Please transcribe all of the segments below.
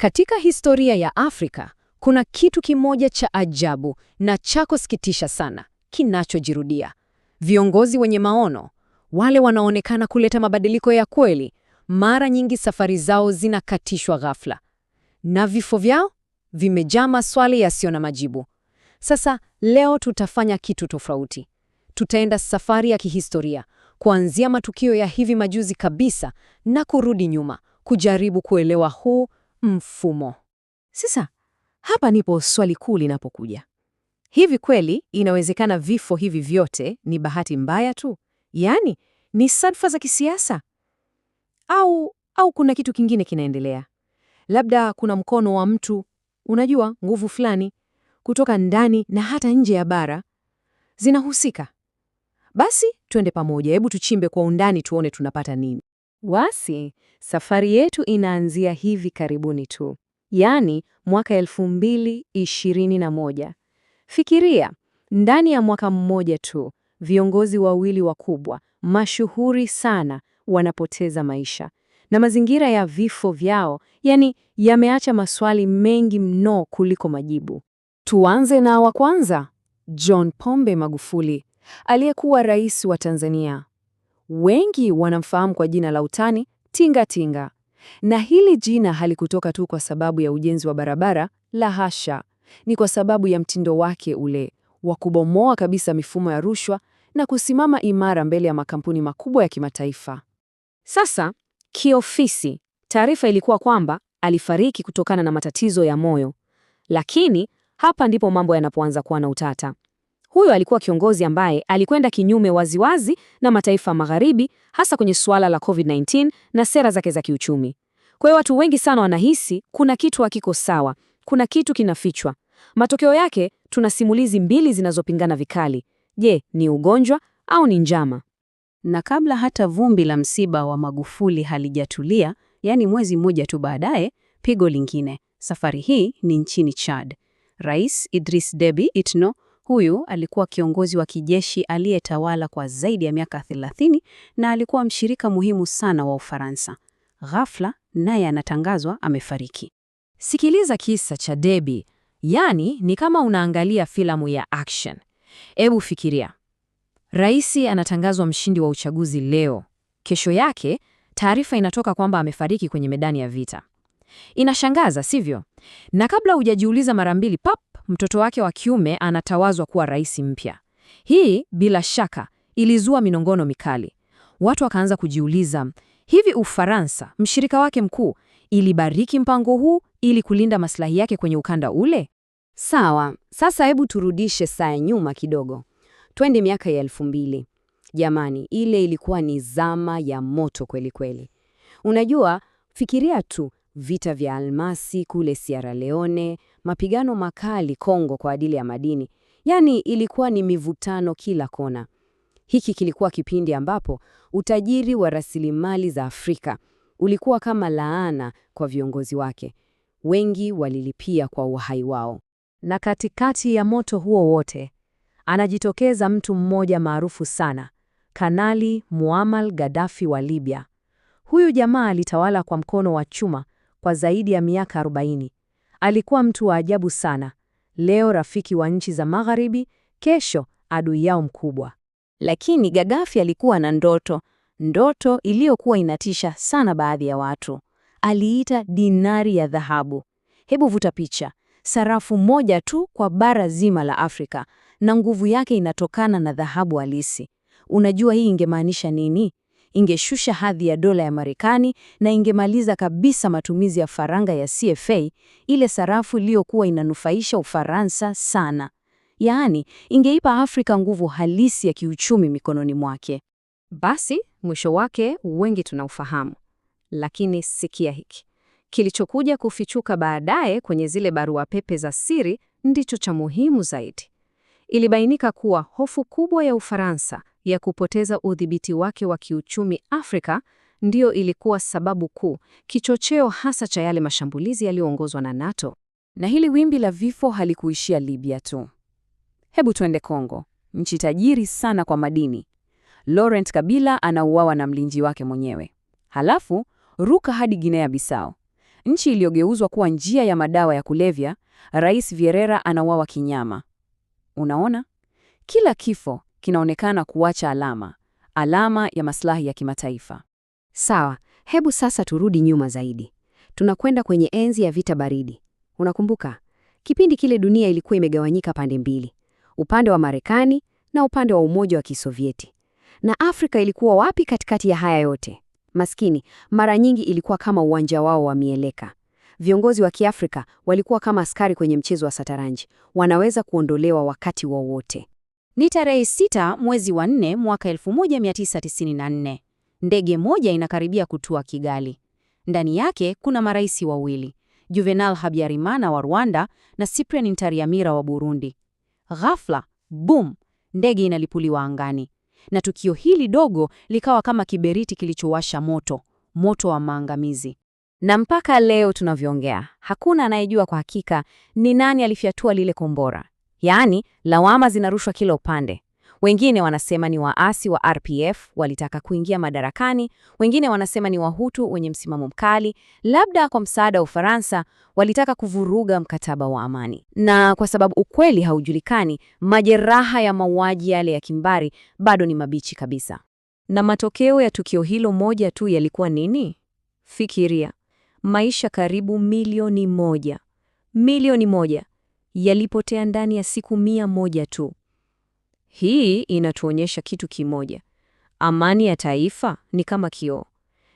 Katika historia ya Afrika kuna kitu kimoja cha ajabu na cha kusikitisha sana kinachojirudia. Viongozi wenye maono, wale wanaonekana kuleta mabadiliko ya kweli, mara nyingi safari zao zinakatishwa ghafla, na vifo vyao vimejaa maswali yasiyo na majibu. Sasa leo tutafanya kitu tofauti. Tutaenda safari ya kihistoria, kuanzia matukio ya hivi majuzi kabisa na kurudi nyuma, kujaribu kuelewa huu mfumo. Sasa hapa ndipo swali kuu linapokuja. Hivi kweli inawezekana vifo hivi vyote ni bahati mbaya tu? Yaani ni sadfa za kisiasa? Au kuna kitu kingine kinaendelea? Labda kuna mkono wa mtu, unajua, nguvu fulani kutoka ndani na hata nje ya bara zinahusika. Basi twende pamoja, hebu tuchimbe kwa undani tuone tunapata nini. Wasi, safari yetu inaanzia hivi karibuni tu, yaani mwaka 2021. Fikiria, ndani ya mwaka mmoja tu, viongozi wawili wakubwa, mashuhuri sana, wanapoteza maisha. Na mazingira ya vifo vyao, yani yameacha maswali mengi mno kuliko majibu. Tuanze na wa kwanza, John Pombe Magufuli, aliyekuwa rais wa Tanzania. Wengi wanamfahamu kwa jina la utani Tinga Tinga. Na hili jina halikutoka tu kwa sababu ya ujenzi wa barabara, la hasha. Ni kwa sababu ya mtindo wake ule wa kubomoa kabisa mifumo ya rushwa na kusimama imara mbele ya makampuni makubwa ya kimataifa. Sasa, kiofisi, taarifa ilikuwa kwamba alifariki kutokana na matatizo ya moyo. Lakini hapa ndipo mambo yanapoanza kuwa na utata. Huyo alikuwa kiongozi ambaye alikwenda kinyume waziwazi na mataifa magharibi, hasa kwenye suala la COVID-19 na sera zake za kiuchumi. Kwa hiyo watu wengi sana wanahisi kuna kitu hakiko sawa, kuna kitu kinafichwa. Matokeo yake tuna simulizi mbili zinazopingana vikali. Je, ni ugonjwa au ni njama? Na kabla hata vumbi la msiba wa Magufuli halijatulia, yaani mwezi mmoja tu baadaye, pigo lingine. Safari hii ni nchini Chad. Rais Idris Deby Itno, huyu alikuwa kiongozi wa kijeshi aliyetawala kwa zaidi ya miaka 30 na alikuwa mshirika muhimu sana wa Ufaransa. Ghafla naye anatangazwa amefariki. Sikiliza kisa cha Deby. Yaani ni kama unaangalia filamu ya action. Ebu fikiria. Raisi anatangazwa mshindi wa uchaguzi leo. Kesho yake taarifa inatoka kwamba amefariki kwenye medani ya vita. Inashangaza, sivyo? Na kabla hujajiuliza mara mbili, pap, mtoto wake wa kiume anatawazwa kuwa rais mpya. Hii bila shaka ilizua minongono mikali. Watu wakaanza kujiuliza, hivi Ufaransa, mshirika wake mkuu, ilibariki mpango huu ili kulinda maslahi yake kwenye ukanda ule? Sawa, sasa hebu turudishe saa ya nyuma kidogo. Twende miaka ya 2000. Jamani, ile ilikuwa ni zama ya moto kweli kweli. Unajua, fikiria tu vita vya almasi kule Sierra Leone, mapigano makali Kongo kwa ajili ya madini. Yaani ilikuwa ni mivutano kila kona. Hiki kilikuwa kipindi ambapo utajiri wa rasilimali za Afrika ulikuwa kama laana kwa viongozi wake. Wengi walilipia kwa uhai wao. Na katikati ya moto huo wote, anajitokeza mtu mmoja maarufu sana, Kanali Muammar Gaddafi wa Libya. Huyu jamaa alitawala kwa mkono wa chuma kwa zaidi ya miaka 40. Alikuwa mtu wa ajabu sana. Leo rafiki wa nchi za Magharibi, kesho adui yao mkubwa. Lakini Gaddafi alikuwa na ndoto, ndoto iliyokuwa inatisha sana baadhi ya watu. Aliita dinari ya dhahabu. Hebu vuta picha, sarafu moja tu kwa bara zima la Afrika, na nguvu yake inatokana na dhahabu halisi. Unajua hii ingemaanisha nini? Ingeshusha hadhi ya dola ya Marekani na ingemaliza kabisa matumizi ya faranga ya CFA, ile sarafu iliyokuwa inanufaisha Ufaransa sana. Yaani, ingeipa Afrika nguvu halisi ya kiuchumi mikononi mwake. Basi mwisho wake wengi tunaufahamu. Lakini sikia hiki. Kilichokuja kufichuka baadaye kwenye zile barua pepe za siri ndicho cha muhimu zaidi. Ilibainika kuwa hofu kubwa ya Ufaransa ya kupoteza udhibiti wake wa kiuchumi Afrika ndiyo ilikuwa sababu kuu, kichocheo hasa cha yale mashambulizi yaliyoongozwa na NATO. Na hili wimbi la vifo halikuishia Libya tu. Hebu tuende Kongo, nchi tajiri sana kwa madini. Laurent Kabila anauawa na mlinzi wake mwenyewe. Halafu ruka hadi Guinea Bissau. nchi iliyogeuzwa kuwa njia ya madawa ya kulevya, Rais Vieira anauawa kinyama. Unaona? Kila kifo kinaonekana kuacha alama, alama ya maslahi ya kimataifa. Sawa, hebu sasa turudi nyuma zaidi. Tunakwenda kwenye enzi ya vita baridi. Unakumbuka? Kipindi kile dunia ilikuwa imegawanyika pande mbili, upande wa Marekani na upande wa Umoja wa Kisovieti. Na Afrika ilikuwa wapi katikati ya haya yote? Maskini, mara nyingi ilikuwa kama uwanja wao wa mieleka. Viongozi wa Kiafrika walikuwa kama askari kwenye mchezo wa sataranji, wanaweza kuondolewa wakati wowote. Ni tarehe 6 mwezi wa 4 mwaka 1994. Ndege moja inakaribia kutua Kigali. Ndani yake kuna marais wawili, Juvenal Habyarimana wa Rwanda na Cyprien Ntaryamira wa Burundi. Ghafla, boom, ndege inalipuliwa angani. Na tukio hili dogo likawa kama kiberiti kilichowasha moto, moto wa maangamizi. Na mpaka leo tunavyoongea, hakuna anayejua kwa hakika ni nani alifyatua lile kombora. Yaani, lawama zinarushwa kila upande. Wengine wanasema ni waasi wa RPF walitaka kuingia madarakani, wengine wanasema ni Wahutu wenye msimamo mkali, labda kwa msaada wa Ufaransa walitaka kuvuruga mkataba wa amani. Na kwa sababu ukweli haujulikani, majeraha ya mauaji yale ya kimbari bado ni mabichi kabisa. Na matokeo ya tukio hilo moja tu yalikuwa nini? Fikiria, maisha karibu 1 milioni, 1 milioni yalipotea ndani ya siku 100 tu. Hii inatuonyesha kitu kimoja: amani ya taifa ni kama kioo,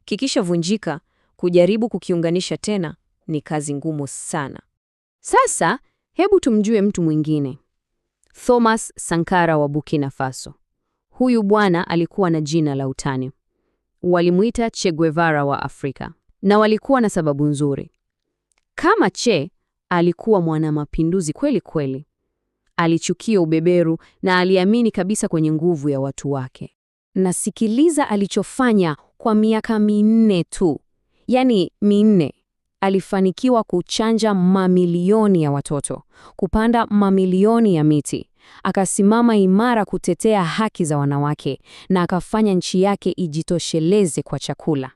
kikishavunjika, kujaribu kukiunganisha tena ni kazi ngumu sana. Sasa hebu tumjue mtu mwingine, Thomas Sankara wa Burkina Faso. Huyu bwana alikuwa na jina la utani, walimuita Che Guevara wa Afrika, na walikuwa na sababu nzuri. Kama Che alikuwa mwanamapinduzi kweli kweli. Alichukia ubeberu na aliamini kabisa kwenye nguvu ya watu wake. Na sikiliza alichofanya kwa miaka 4 tu, yaani 4, alifanikiwa kuchanja mamilioni ya watoto, kupanda mamilioni ya miti, akasimama imara kutetea haki za wanawake na akafanya nchi yake ijitosheleze kwa chakula.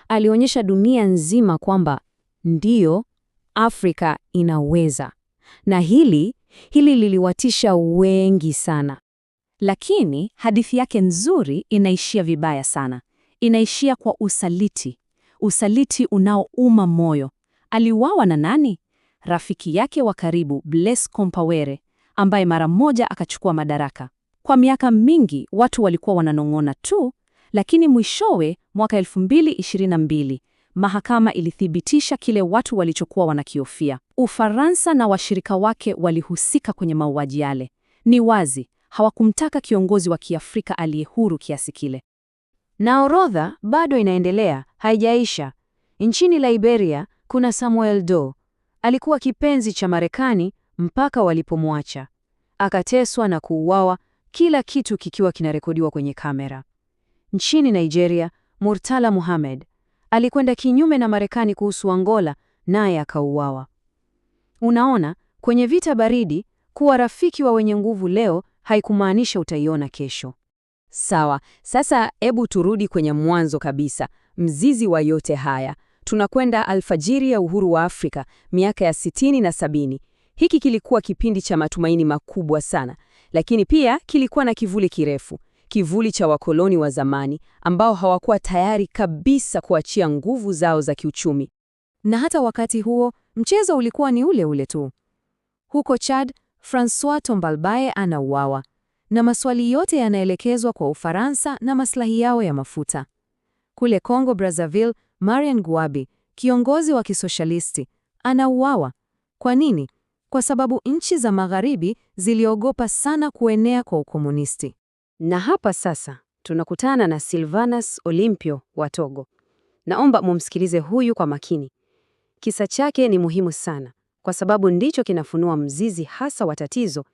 Alionyesha dunia nzima kwamba ndiyo, Afrika inaweza. Na hili liliwatisha wengi sana. Lakini hadithi yake nzuri inaishia vibaya sana. Inaishia kwa usaliti, usaliti unaouma moyo. Aliuawa na nani? Rafiki yake wa karibu Blaise Compaoré, ambaye mara moja akachukua madaraka. Kwa miaka mingi watu walikuwa wananong'ona tu, lakini mwishowe mwaka 2022 mahakama ilithibitisha kile watu walichokuwa wanakihofia. Ufaransa na washirika wake walihusika kwenye mauaji yale. Ni wazi hawakumtaka kiongozi wa Kiafrika aliye huru kiasi kile. Na orodha bado inaendelea, haijaisha. Nchini Liberia kuna Samuel Doe. Alikuwa kipenzi cha Marekani mpaka walipomwacha. Akateswa na kuuawa, kila kitu kikiwa kinarekodiwa kwenye kamera. Nchini Nigeria, Murtala Muhammad alikwenda kinyume na Marekani kuhusu Angola, naye akauawa. Unaona, kwenye vita baridi, kuwa rafiki wa wenye nguvu leo haikumaanisha utaiona kesho. Sawa, sasa hebu turudi kwenye mwanzo kabisa, mzizi wa yote haya. Tunakwenda alfajiri ya uhuru wa Afrika, miaka ya 60 na 70. Hiki kilikuwa kipindi cha matumaini makubwa sana, lakini pia kilikuwa na kivuli kirefu, kivuli cha wakoloni wa zamani ambao hawakuwa tayari kabisa kuachia nguvu zao za kiuchumi. Na hata wakati huo mchezo ulikuwa ni ule ule tu. Huko Chad, Francois Tombalbaye anauawa na maswali yote yanaelekezwa kwa Ufaransa na maslahi yao ya mafuta. Kule Congo Brazzaville, Marian Gouabi, kiongozi wa kisoshalisti, anauawa. Kwa nini? Kwa sababu nchi za magharibi ziliogopa sana kuenea kwa ukomunisti. Na hapa sasa tunakutana na Sylvanus Olympio wa Togo. Naomba mumsikilize huyu kwa makini. Kisa chake ni muhimu sana kwa sababu ndicho kinafunua mzizi hasa wa tatizo,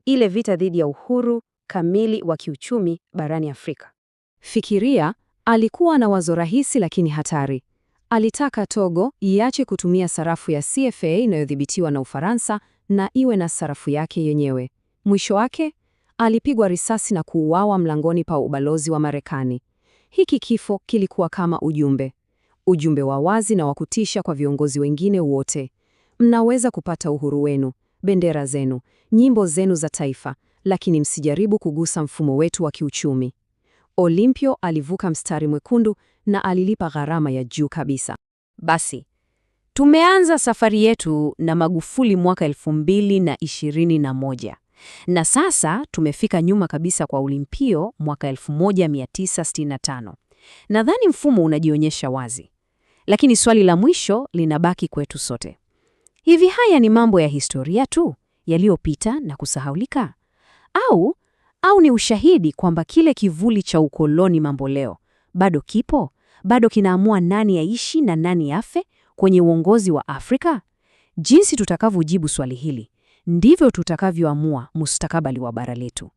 ile vita dhidi ya uhuru kamili wa kiuchumi barani Afrika. Fikiria, alikuwa na wazo rahisi lakini hatari. Alitaka Togo iache kutumia sarafu ya CFA inayodhibitiwa na Ufaransa na iwe na sarafu yake yenyewe. Mwisho wake, alipigwa risasi na kuuawa mlangoni pa ubalozi wa Marekani. Hiki kifo kilikuwa kama ujumbe. Ujumbe wa wazi na wa kutisha kwa viongozi wengine wote. Mnaweza kupata uhuru wenu, bendera zenu, nyimbo zenu za taifa, lakini msijaribu kugusa mfumo wetu wa kiuchumi. Olympio alivuka mstari mwekundu na alilipa gharama ya juu kabisa. Basi, tumeanza safari yetu na Magufuli mwaka 2021. Na sasa tumefika nyuma kabisa kwa Olympio mwaka 1965. Nadhani mfumo unajionyesha wazi. Lakini swali la mwisho linabaki kwetu sote. Hivi haya ni mambo ya historia tu yaliyopita na kusahaulika? Au ni ushahidi kwamba kile kivuli cha ukoloni mamboleo bado kipo, bado kinaamua nani aishi na nani afe kwenye uongozi wa Afrika? Jinsi tutakavyojibu swali hili ndivyo tutakavyoamua mustakabali wa bara letu.